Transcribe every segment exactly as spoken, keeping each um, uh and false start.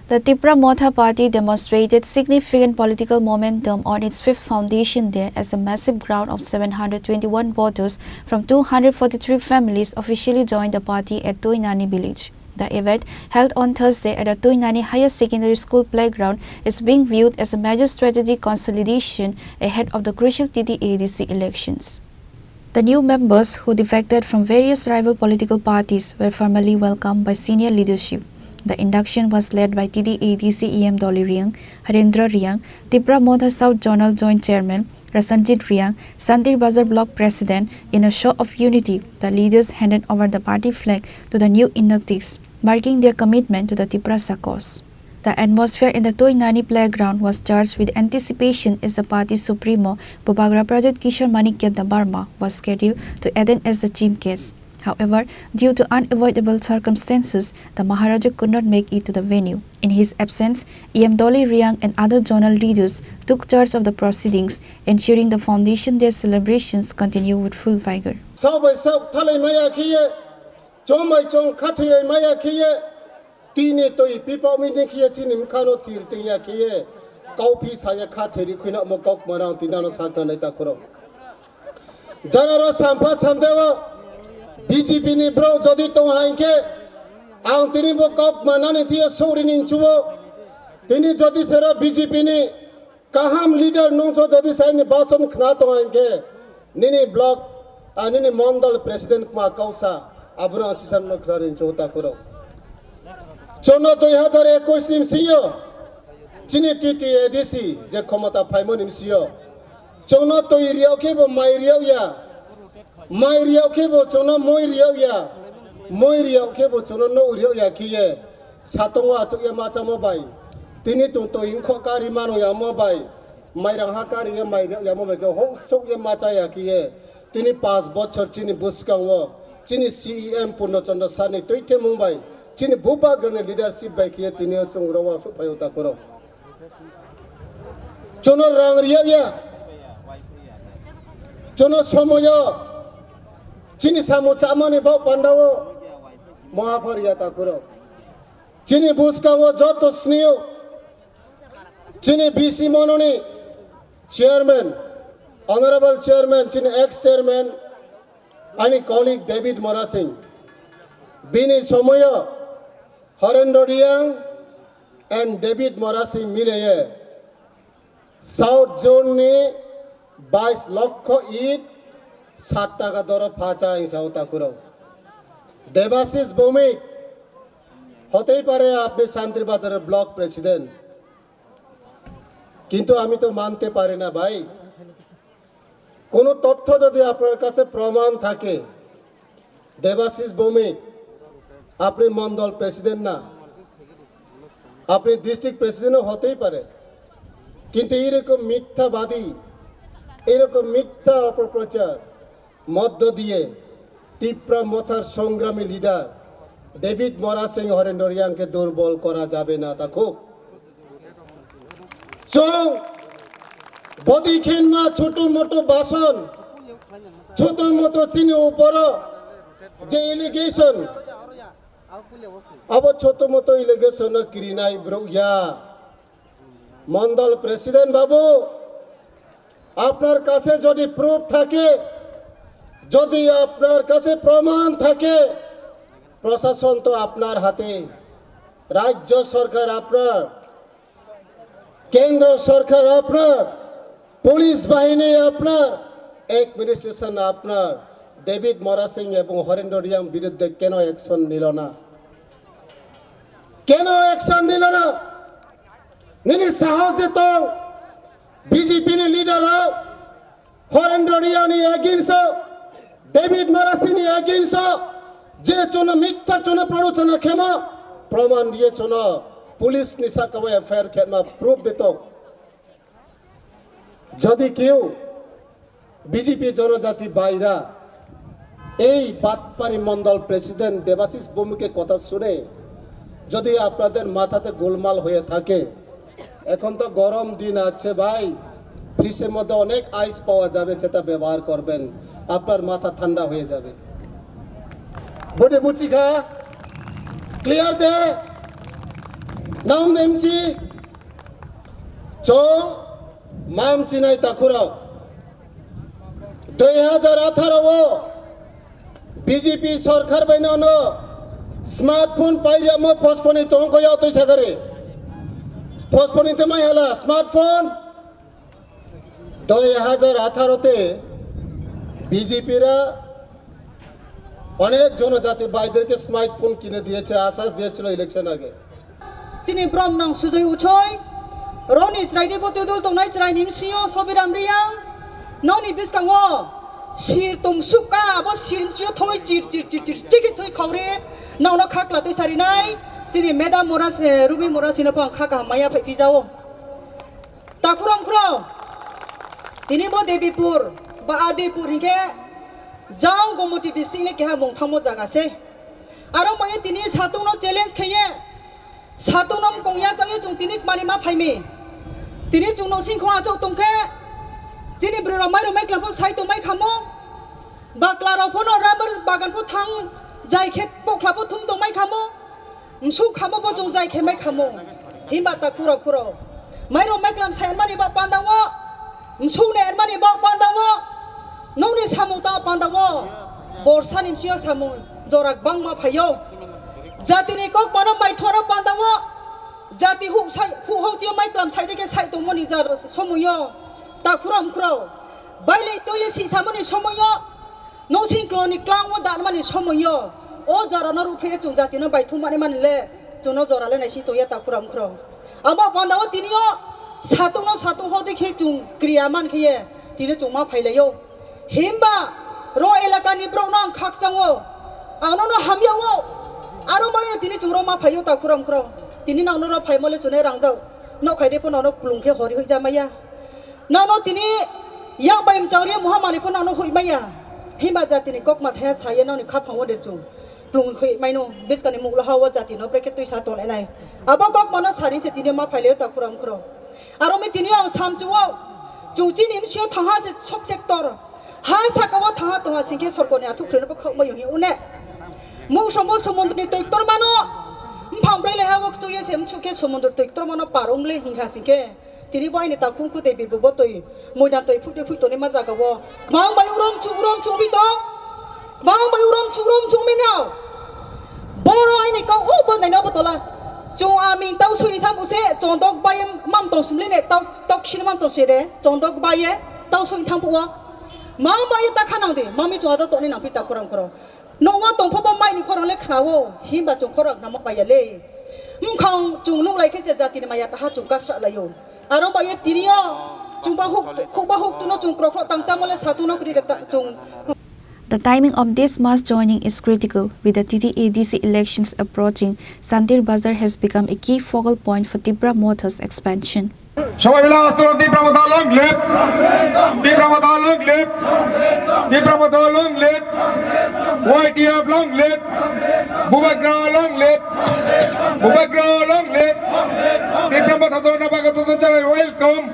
The Tipra Motha Party demonstrated significant political momentum on its fifth foundation day as a massive crowd of seven hundred twenty-one voters from two hundred forty-three families officially joined the party at Toinani village. The event, held on Thursday at the Toinani Higher Secondary School playground, is being viewed as a major strategic consolidation ahead of the crucial T T A D C elections. The new members, who defected from various rival political parties, were formally welcomed by senior leadership. The induction was led by T T A D C E M Dolly Riang, Harendra Riang, Tipra Motha South Zonal Joint Chairman Rasanjit Riang, Santir Bazar Block President. In a show of unity, the leaders handed over the party flag to the new inductees, marking their commitment to the Tiprasa cause. The atmosphere in the Toinani playground was charged with anticipation as the party supremo Bubagra Pradyut Kishore Manikya Debbarma was scheduled to attend as the chief guest. However, due to unavoidable circumstances, the Maharaja could not make it to the venue. In his absence, E M Dolly Riang and other zonal leaders took charge of the proceedings, ensuring the foundation day celebrations continue with full vigor. Sabai sak thalai maya khiye, chomai chong khathilai maya khiye, tini toi pipa mini khiye chini mkhano tir tiya khiye, kaupi saya khathiri khuina mo kok marang tinano sakna nai takhoro. Jara ro sampha samdeo B J P ni bro jodi tong hain khe, ang tini bo kok manani thiye sori nin chuo, tini jodi sero B J P ni kaham leader nungso jodi saini bason khna tong hain khe, nini block, ah, nini mondol president kma kausa, abono ang sisan no khna rin chuo takhoro. Chono dui hazar ekwis ni bisingo chini T T A D C je khomota phaimoni bisingo chono twi riyok khe bo mai riyok ya, mai riyok khe bo chono moi riyok ya, moi riyok khe bo chono no riyok ya khiye satongo achuk ya machamo bai tini tong twi wngkho kari mano ya mo bai mairang ha kari ya mai riyok ya mo bai khe hok sok ya macha ya khiye tini pas bochor chini bwskango chini C E M Purno Chandra sani twi themung bai chini bubagrani leadership bai khiye tini o chwng rok o asuk phaio takhoro. Chono rang riyok ya. Chono somoyo chini samo chamani bok pandao moha phar ya takhoro. Chini bwskango joto sniyo chini B C mononi chairman, honorable chairman, chini ex chairman, ani colleague David Morasing. Bini somoyo Horendra Riang and David Morasing mileye South Zone ni bais lokho it sat taka doro phacha hingsa o takhuro. Debashish Bhowmik, hoteipare apni Santri Bazar block president, kintu ami to mante pari na bhai. কোনো তথ্য যদি আপনার কাছে প্রমাণ থাকে, দেবাশিস ভৌমিক, আপনি মণ্ডল প্রেসিডেন্ট না, আপনি ডিস্ট্রিক্ট প্রেসিডেন্টও হতেই পারে, কিন্তু এইরকম মিথ্যাবাদী, এইরকম মিথ্যা অপপ্রচার মধ্য দিয়ে তিপ্রা মথার সংগ্রামী লিডার ডেভিড মরা সিং হরেন্দ্র রিয়াংকে দুর্বল করা যাবে না, তা খুব Chwng bodi khenma choto moto bason, choto moto chini uporo je allegation, abo choto moto allegation no kirinai borok ya. মণ্ডল প্রেসিডেন্ট বাবু, আপনার কাছে যদি প্রুফ থাকে, যদি আপনার কাছে প্রমাণ থাকে, প্রশাসন তো আপনার হাতে, রাজ্য সরকার আপনার, কেন্দ্র সরকার আপনার, পুলিশ বাহিনী আপনার, অ্যাডমিনিস্ট্রেশন আপনার। ডেভিড মরা সিং এবং হরেন্দ্র রিয়াং বিরুদ্ধে কেন অ্যাকশন নিল না? কেন অ্যাকশন নিল না? Nini sahos de tong, B J P ni leader rok, Horendra Riani against o, David Marasini against o, je chono mithya chono prono chono khemo, proman diye chono police ni saka o F I R khenma proof de tong. Jodi keu B J P Jonojati Baira এই বাটপারি মণ্ডল প্রেসিডেন্ট দেবাশিস ভৌমিকের কথা শুনে যদি আপনাদের মাথাতে গোলমাল হয়ে থাকে, এখন তো গরম দিন আছে ভাই, ফ্রিজের মধ্যে অনেক আইস পাওয়া যাবে, সেটা ব্যবহার করবেন, আপনার মাথা ঠান্ডা হয়ে যাবে। Bode buchikha, clear de? Nang nemchi cho mam chinai takhurok. Dui hajar atharo o B J P sorkar bai nono smartphone pairamo postpone tongko ya twi sagare. Postpone te mai hala smartphone. Dui hajar atharo te B J P ra অনেক জনজাতি ভাইদেরকে স্মার্টফোন কিনে দিয়েছে, আশ্বাস দিয়েছিল ইলেকশন আগে। Chini brom nang sujui uchoi, roni chwraini bo todol tongnai chwraini msio Sobiram Riyang, noni bwskango sir tum sukha, abo sir msio thoi chir chir chir chir chikhi thoi khaure, nangno khakla twi sarinai, chini Madam Mora se, Rumi Mora sino phang kha kaham maya phai phijao. Takhuram khro, tini bo Debipur ba Adipur hinkhe jang Gomoti district ni keha mungthamo jaga se. Aro maya tini satung no challenge kheye, satung no mkong ya changye chung tini kmani ma phaimi. Tini chung no singkho achuk tongkhe, chini bwrwi rok mai rok mai klam pho sai tongmai khamo, bakla rok pho no rubber bagan pho thang jai khe pokla pho thum tongmai khamo. Msuk khamo bo chwng jai khe mai khamo. Himba ta kuro kuro. Mairok mai klam sai mani ba panda o. Msuk ne mani ba panda o. Nokni samung ta panda o. Borsa ni msio samung jora bangma phaio. Jati ni kok mano mai thora panda o. Jati hu sai hu ho chi mai klam sai de ke sai tong mani jar somoyo. Ta kuro kuro. Bailei toye si samani somoyo. Nung singklo ni klang o dan mani somoi yo, o jora no ruphe chung jati no bai thum mani mani le, chung no jora le nai si toya ta khuram khro. Abo panda o tini o satung no satung ho de khe chung kriya man khe ye, tini chung ma phai lai o. Himba ro elaka ni bro no ang khak chang o, ang no no hamya o, aro mai no tini chung ro ma phai o ta khuram khro. Tini nang no ro phai mo le chune rang jau, no khai de pho no no klung khe hori hoi ja maya. Nono tini yak bai mchang ri muha mani pho nono hui maya. Himba jatini kok ma thaya saya noni kha phango de chung. Plung hui maino biskani muklo ha o jati no brekhe twi sa tong enai. Abo kok mano sari se tini ma phaile ta khuram khro. Aro mi tini ang samchu o. Chung chini msio thangha se sob sector. Ha saka o thangha tongha singke sorkoni athuk khreno kok mayo hi une. Muk sombo sumundri twi tor mano. Mphang blai le ha o kchuye se mchuke sumundri twi tor mano parong le hingha singke. Tini bo aini takhum khutei bibo bo twi moida twi phuitwi phuitoni ma jaga o. Kwbang bai urom chu urom chu pi tong. Kwbang bai urom chu urom chu mi no. Boro aini kau o bo naina bo tola. Chung ami tau suni thabu se chondok bai mam tong sumli ne tau tau khin mam tong se de chondok bai tau suni thabu o. Mam bai ta khanang de mami chwa ro toni nang pi ta kuram kuro. Nokno tongphobo maini khorang le khnao, himba chwng khorang khnama paiya le. Mkhang chwng nuk lai khe je jatini maya taha chwng kasra laio. Aro baiya tini o chwngba huk, hukba huk tuno chwng krok krok tang chamo le sa tuno kri ta chwng. The timing of this mass joining is critical. With the T T A D C elections approaching, Santir Bazar has become a key focal point for Tipra Motha's expansion. সবাই মিলে আওয়াজ তুলো, তীব্র মথা long live। তীব্র মথা long live। তীব্র মথা long live। Y T F long live। Bubagra long live। Bubagra long live। তীব্র মথা দলের নবাগতদের জানাই welcome।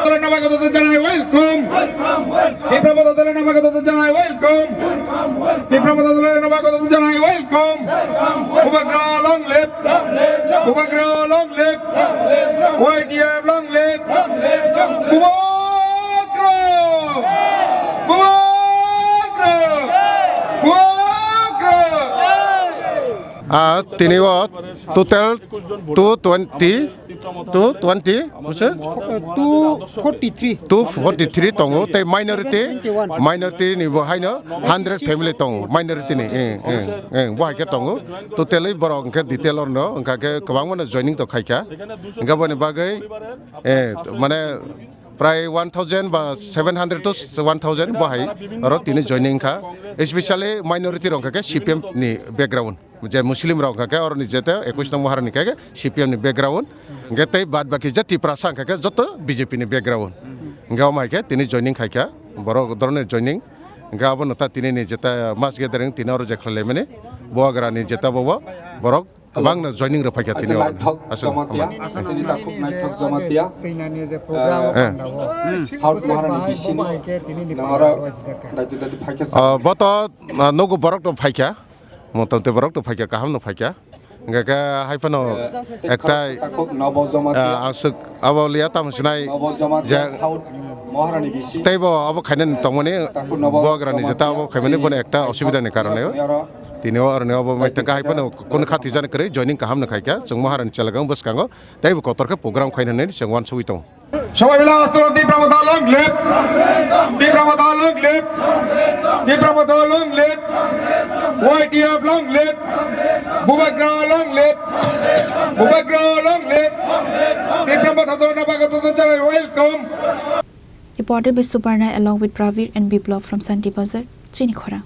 দলের নবাগতদের জানাই welcome। তীব্র মথা দলের নবাগতদের জানাই welcome। তীব্র মথা দলের নবাগতদের জানাই welcome। Bubagra long live। Bubagra long live। Y T F long live! Bubagra! Bubagra! Bubagra! Ah, tini o total two twenty, two twenty, busi? Two forty-three. Two forty-three tongo, tei minority, minority ni bo haino hundred family tongo, minority ni, eh, eh, eh, bo hai khe tongo. Totally borok hwnkhe detail orno, hwnkha khe kwbangma no joining to khaikha. Hwnkhe boni bagwi, eh, mane prai one thousand ba seven hundred to one thousand bo hai oro tini joining kha. Especially minority rok hwnkha khe C P M ni background. Je Muslim rok hwnkha khe oroni jete ekush nong mohar ni khe C P M ni background. Hwnkhe tei bad baki je Tiprasa hwnkha khe joto B J P ni background. Hwnkhe omo hai khe tini joining khaikha. Borok doroni joining. Hwnkhe abono ta tini ni jeta mass gathering tini oro je khlai laimani. Bubagra ni jeta bo borok kwbangno joining rw phaikha tini oro. Naithok Aswk. Jamatia, tini takhuk naithok Jamatia. Teinani je program Eh. panda o. South Maharani Bahai bisini bo hai khe tini ni nang panda oro o jijak kha. Daiti daiti phaikha. Ah, bo to, ah, nugo borok to phaikha. Motamte borok to phaikha, kaham no phaikha. Hingke khe hai phano ektai, ah, ang swk abo liya tamo sinai je teibo abo khainani tongmani buagrani jeta abo khaimani bono ekta osubida ni karone tini o aroni obo mai tangka hai phano kunu kha twijani kwrwi joining kaham no khaikha chwng Maharani chelagang bwskango teibo kotor khe program khainani chwng uansugwi tongo. সবাই মিলে আস্তে বলো, তীব্র মথা long live, তীব্র মথা long live, তীব্র মথা long live, Y T F long live, Bubagra long live, Bubagra long live, তীব্র মথা ধরে না পাকা তো চালাই welcome. Reporter Bisubharna along with Pravir and Biplab from Santi Bazar, Chini Khorang.